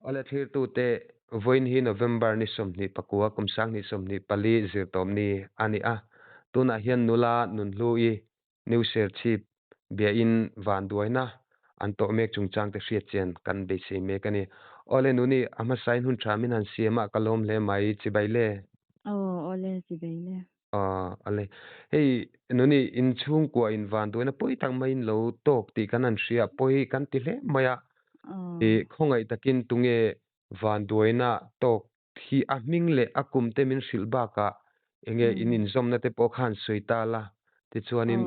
Awle thlirtute, vawiin hi November ni 29, kum 2024 zirtawmni a ni a. Tunah hian nula Nunhlui, New Serchhip, biain vanduaina an tawh mek chungchangte hriatchian kan beisei mek a ni. Awle Nuni, a hmasain hun tha min han siam a, ka lawm hle mai, chibai le. Aw, awle, chibai le. Aw, awle. Hei, Nuni, inchhungkua in vanduaina pawi tak maiin lo tawk tih kan han hria, pawi kan ti hle mai a. I khawngaih takin tunge vanduaina tawk hi a hming leh a kum te min hrilh bakah enge in inzawmna te pawh khan sawi ta la, tichuanin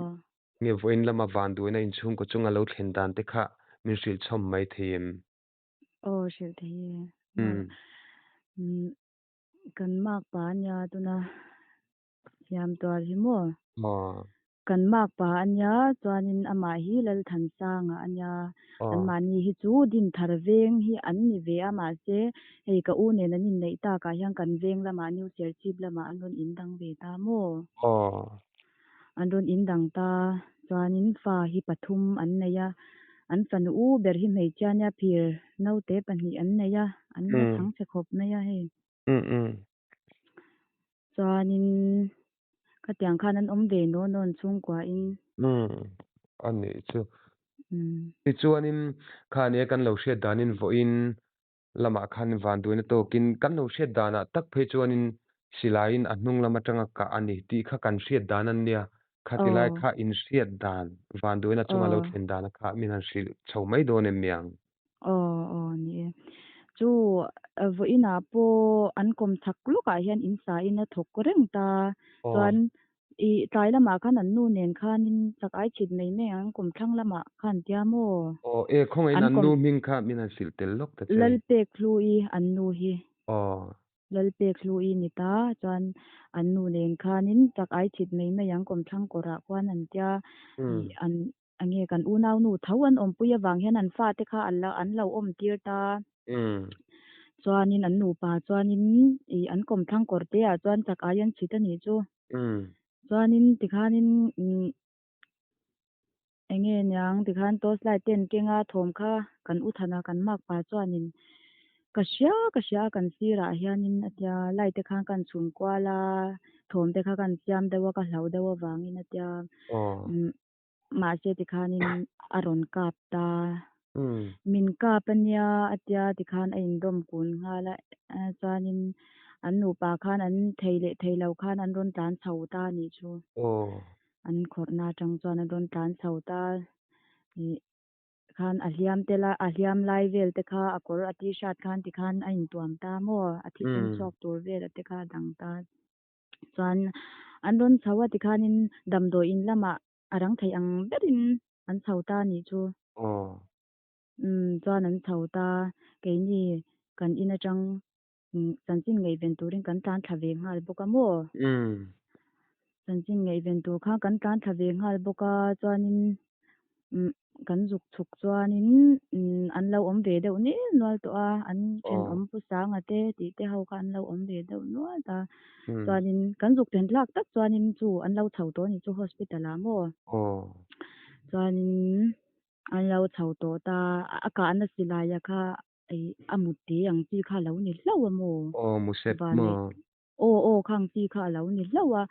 nge vawiin lama vanduaina inchhungkaw chunga lo thlen dan te kha min hrilh chhawm mai thei em? Aw, hrilh thei e. Kan makpa ania tuna Siam tuar hi maw? Maw. Kan makpa a nia, chuanin amah hi Lalthansanga a nia. Anmahni hi chu Dinthar veng hi an ni ve a, mahse hei ka u nen an inneih takah hian kan veng lamah New Serchhip lamah an rawn indang ve ta maw? Aw. An rawn indang ta, chuanin fa hi pathum an nei a, an fanu u ber hi hmeichhia nia phir naute pahnih an nei a, an la chhang chhe khawp mai a hei. Chuanin khatiang khan an awm ve nawn nawn chhungkuain. Umm a nih chu. Tichuanin khania kan lo hriat danin vawiin lamah khan vanduaina tawkin kan lo hriat danah tak phei chuanin silaiin a hnung lam atanga kah a ni tih kha kan hriat dan an nia. Khati lai kha inhriat dan vanduaina chunga lo thlen dana kha min han hrilh chho mai dawn em niang? Aw aw ni e. Chu vawiinah pawh an kawm chak lawkah hian in sa in a thawk reng ta. Chuan i tlai lamah khan an nu nen khanin chak ai chhit mai mai ang an kawm thlang lamah khan tia maw? Aw e khawngaih an nu hming kha min han hrilh tel lawk ta che. Lalpek Hlui an nu hi. Aw. Lalpek Hlui ni ta. Chuan an nu nen khanin chak ai chhit mai mai ang kawm thlang kawrah khuan an tia. I an Enge kan unaunu tho an awmpui avang hian an fate kha an la an lo awm tir ta. Chuanin an nupa chuanin ih an kawmthlang kawr te ah chuan chak ai an chhit a nih chu. Chuanin tikhanin umm enge niang tikhan torch light te an keng a thawm kha kan u thana kan makpa chuanin ka hria ka hria a kan sirah hianin a tia light te khan ka han chhun kual a thawm te kha ka han siam deuh a ka hlauh deuh avangin a tia umm. Mahse tikhanin a rawn kap ta. Min kap a nia a tia tikhan a indawm kun nghal a, chuanin an nupa khan an thei leh thei lo khan an rawn tlan chho ta a nih chu. An khawrhna atang chuan an rawn tlan chho ta. Ih khan a hliam te la a hliam lai vel te kha a kawr a t-shirt khan tikhan a intuam ta maw? A thisen chhuak tur vel a te kha a dang ta. Chuan an rawn chho a tikhanin damdawi in lamah a rang thei ang berin an chho ta a nih chu. Umm chuan an chho ta keini kan in atang chanchin ngaihven turin kan tlan thla ve nghal bawk a maw? Chanchin ngaihven tur khan kan tlan thla ve nghal bawk a chuanin umm kan zuk chhuk chuanin umm an lo awm ve deuh nel nual tawh a an thenawm pu sanga te tih te ho kha an lo awm ve deuh nual ta chuanin kan zuk then thlak tak chuanin chu an lo chho tawh a ni chu hospital ah maw chuanin an lo chho tawh ta a kahna silai a kha ih a mut te ang chi kha a lo ni hlauh a maw vanneih Aw aw khang chi kha a lo ni hlauh a,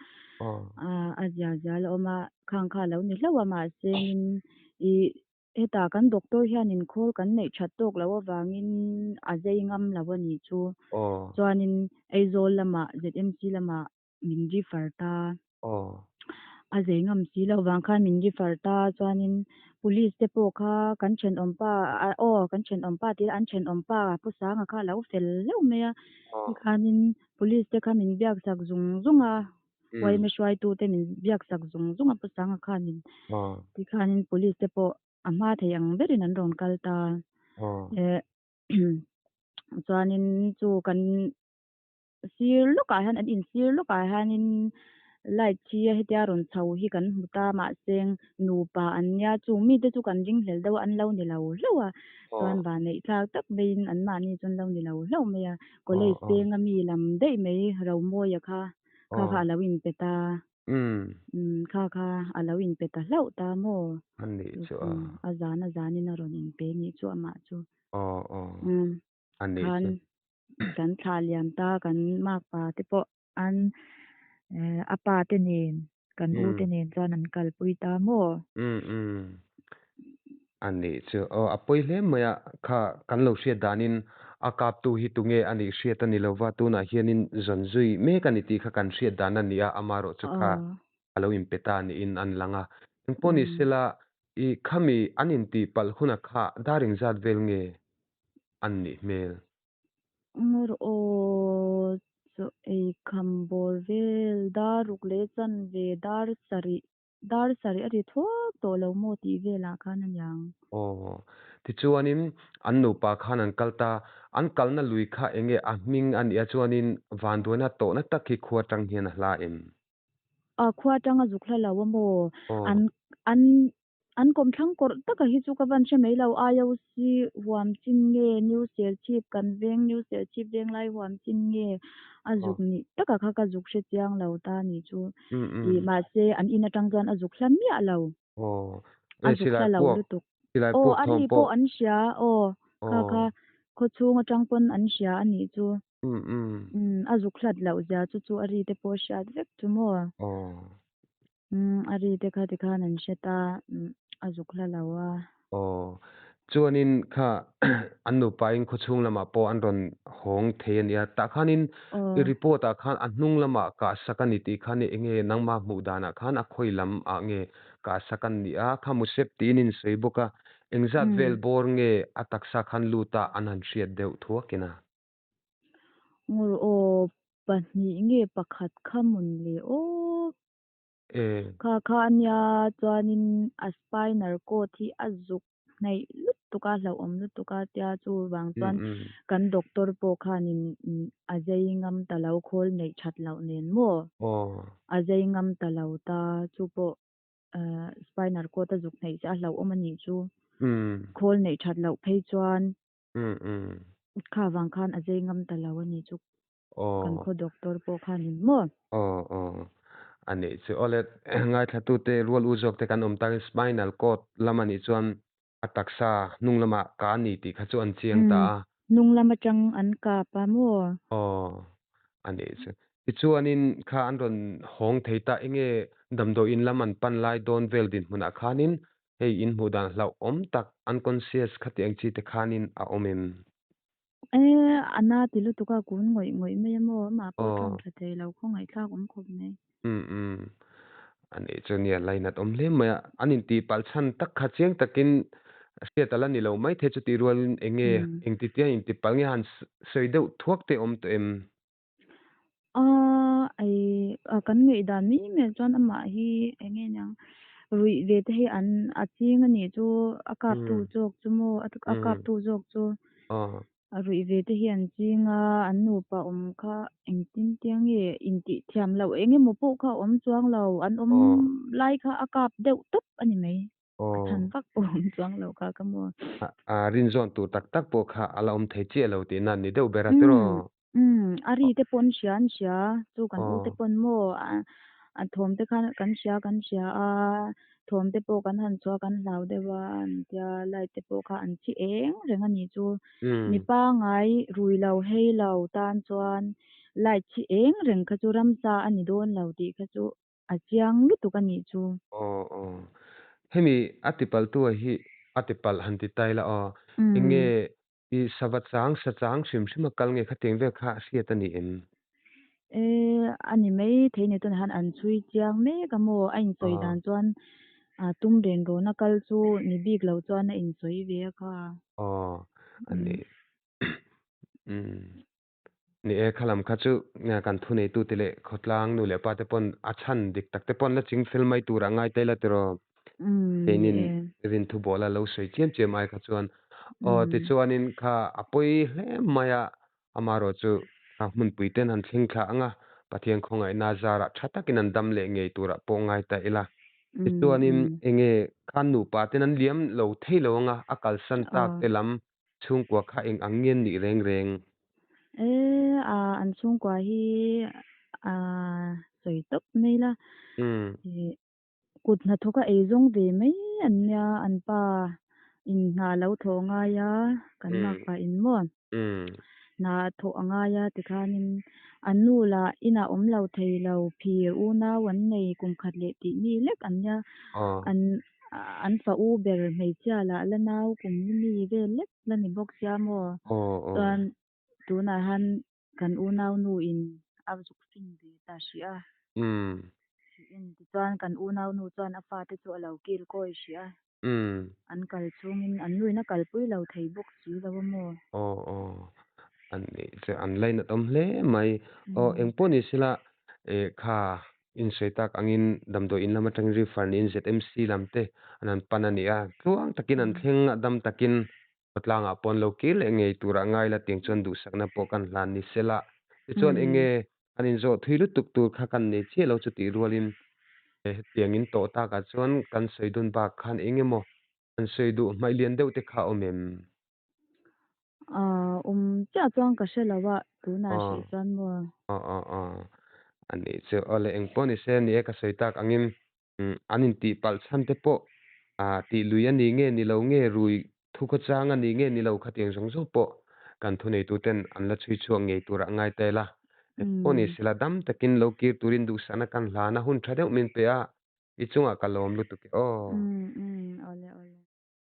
a zia zia la awm a, khang kha a lo ni hlauh a mahse in ih hetah kan doctor hianin khawl kan neih that tawk loh avangin a zei ngam lo a nih chu. Chuanin Aizawl lamah ZMC lamah min refer ta. A zei ngam si loh vang khan min refer ta chuanin police te pawh kha kan thenawmpa aw kan thenawmpa tih an thenawmpa Pu Sanga kha a lo fel hleuh mai a tikhanin police te kha min biak sak zung zung a yma hruaitu te min biak sak zung zung a Pu Sanga khanin tikhanin police te pawh a hma thei ang berin an rawn kal ta eh chuanin chu kan Sir lawkah hian an insir lawkah hianin light hi hetia rawn chho hi kan hmu ta mahse nupa an nia chung mite chu kan ring hlel deuh a an lo ni lo hlauh a chuan vanneih thlak tak maiin an mahni chu an lo ni lo hlauh mai a college penga mi lam daih mai Romawia kha kha kha a lo inpe ta kha kha a lo inpe ta hlauh ta maw a zan a zanin a rawn inpe nih chu amah chu. Anih Khan chu. kan thlah liam ta kan makpa te pawh an a pa te nen kan u te Mm. nen chuan an kalpui ta maw? Mm mm. Anih chu. Aw a pawi hle mai a, kha kan lo hriat danin a kaptu hi tunge anih hriat a ni lova, tunah hianin zawn zui mek a ni tih kha kan hriat dan a ni a, amaherawh chu kha Aw. a lo inpe ta niin an lang a. Engpawh ni Mm. sela i khami an intih palh hunah kha dar engzat vel nge an nih hmel? Ngawr aw chaw ei kham bawr vel dar ruk leh chanve dar sarih dar sarih a ri thuak tawh lo maw tih velah khan a niang. Aw, tichuanin an nupa khan an kal ta, an kalna lui kha enge a hming a nih a chuanin vanduaina tawhna tak hi khua atang hian a hla em? A khua atanga zuk hla lo a maw? Aw. An an an kawmthlang kawrh taka hi chu ka van hre mai lo, IOC huam chin nge New Serchhip kan veng New Serchhip venglai huam chin nge a Aw. zuk nih taka kha ka zuk hre chiang lo ta ni chu. Mm Ih mm. mahse an in atang chuan a zuk hla miah lo. Aw. A E zuk silai hla lo puak lutuk. silai Aw puak a thawm ri pawh. pawh an hria aw kha Aw. kha khawchhung atang pawn an hria a nih chu. Mm mm. Umm a zuk hlat loh zia chu chu a ri te pawh a hriat vek chu maw. Aw. Umm a ri te kha tikhan an hre ta umm a zuk hla lo a. Aw. Chuanin kha an nupain khawchhung lamah pawh an rawn hawng thei a nia. Tah khanin Aw. i report ah khan a hnung lamah kah sak a ni tih khan eng nge nangmah hmuh danah khan a khawi lam ah nge kah sak an nih a, kha musep tiin in sawi bawk a, engzat Umm. vel bawr nge a taksa khan lut a an han hriat deuh thuakin a? Ngur aw pahnih nge pakhat kha mawn le aw. E. Kha kha a nia chuanin a spinal cord hi a zuk hnaih lutuk a, hlauhawm lutuk a tia chuvang Mm chuan mm. kan doctor pawh khanin a zei ngam ta lo khawl neih that loh nen maw Aw. a zei ngam ta lo ta chu pawh spinal cord a zuk hnaih che a hlauhawm a nih chu. Mm. Khawl neih that loh phei chuan Mm mm. kha vang khan a zei ngam ta lo a nih chu kan Aw. khaw doctor pawh khanin maw. Aw aw. A nih chu. Awle ngaithlatute rual u zawk te kan awm takin spinal cord lam a nih chuan a taksa hnung lamah ka a ni tih kha chu an chiang ta Umm a. hnung lam atang an kap a maw? Aw a nih chu. Tichuanin kha an rawn hawng thei ta enge damdawiin lam an pan lai dawn vel dinhmunah khanin hei in hmuh dan hlauhawm tak unconscious khati ang chi te khanin a awm em? E a na ti lutuk a kun ngawih ngawih mai a maw? Amah pawh Aw. tawng tha thei lo khawngaihthlak awm khawp mai. Umm umm. A nih chu nia lainat awm hle mai a. An intih palh chhan tak kha chiang takin hriat a la ni lo mai thei chutih rualin eng nge Umm. engtitia intih palh nge han sawi deuh thuak te awm tawh em? A ei kan ngaihdan mai mai chuan amah hi eng nge niang ruih ve te hi an a ching a nih chu a kaptu Umm. zawk chu maw a Umm. kaptu zawk chu Aw. a ruih ve te hi an ching a, an nupa awm kha engtin tia nge intih thiam loh eng emaw pawh kha a awm chuang lo, an awm Aw. lai kha a kap deuh tawp a ni mai, a Aw. chhan vak pawh a awm chuang lo kha ka maw. A rinzawn tur tak tak pawh kha a la awm thei chiah lo tihna a ni deuh ber a Umm tiraw? umm a ri te pawn hria an hria chu kan u te Aw. pawn maw a thawm te khan kan hria kan hria a thawm te pawh kan han chhuah kan hlau deuh a an tia light te pawh kha an chi eng reng a nih chu. Umm. Mi pangai rui lo hei lo tan chuan light chi eng reng kha chu ramsa a ni dawn lo tih kha chu a chiang lutuk a nih chu. Aw aw. Hemi a tipaltu a hi a tipalh han ti ta ila aw. Eng nge Umm. i sava chang sa chang hrim hrim a kal nge khatiang vel kha hriat a ni em? E a ni mai thei ni tunah hian an chhui chiang mek a maw? A insawi Aw. dan chuan tum ren rawn a kal chu ni bik lo chuan a insawi ve a kha. Aw a Umm. ni. Umm. Ni e, khalam kha chu kan thuneitute leh khawtlang nu leh pa te pawn a chhan dik tak te pawn la ching fel mai tur a ngai ta ila tiraw? Umm ni Keinin e. rinthu bawla lo sawi chiam chiam ai kha chuan aw Umm. tichuanin kha a pawi hle mai a, amaherawh chu kha hmunpui ten han thleng thla ang a, Pathian khawngaihna zarah tha takin an dam leh ngei turah pawh ngai ta ila. Umm Tichuanin umm. enge kha nupa ten an liam lo thei lo ang a, a kalsan tak Aw. te lam Chhungkua kha eng ang nge an nih reng reng? E, a, an chhungkua hi a sawi tawp mai la. Umm. Kut hnathawk a eizawng ve mai an nia, an pa in hna lo thawh ngai a, kan Umm. makpa in maw? Umm. Hna thawh a ngai a tikhanin an nu lah inah awm lo thei lo, phir unau an nei kum khat leh tih mi lek an nia, Aw. an an fa u ber hmeichhia lah la nau kum mi vel lek la ni bawk sia maw? Aw aw. Chuan tunah han kan unau nu in a zuk fin ve ta hrih a. Umm. Tichuan kan unau nu chuan a fate chu a lo kil kawi hrih a. Umm. An kal chungin an nuin a kalpui lo thei bawk si lo a maw? Aw aw. An nih chu an lainat awm hle mai. Aw engpawh ni sela eh kha insawi tak angin damdawi in lam atangin refer niin ZMC lam te an han pan a ni a, tluang takin an thleng a, dam takin khawtlangah pawh an lo kir leh ngei turah ngai la tiang chuan duhsakna pawh kan hlan ni sela. Tichuan enge an inzawh thui lutuk tur kha kan nei chiah lo chutih rualin hetiang in tawh takah chuan kan sawi dun bak khan eng emaw an sawi duh hmaih lian deuh te kha a awm em? Aaa awm chiah chuan ka hre lo a, tunah hrih chuan maw? Aw aw aw a nih chu awle engpawh ni se ni e ka sawi tak angin an intih palh chhan te pawh tih lui a ni nge ni lo nge rui thu khawchang a ni nge ni lo khatiang zawng zawng pawh kan thuneitu ten an la chhui chhuak ngei turah ngai ta ila. Engpawh ni sela dam takin lo kir turin duhsakna kan hlan a hun tha deuh min pe a i chungah ka lawm lutuk e aw. Umm umm awle awle.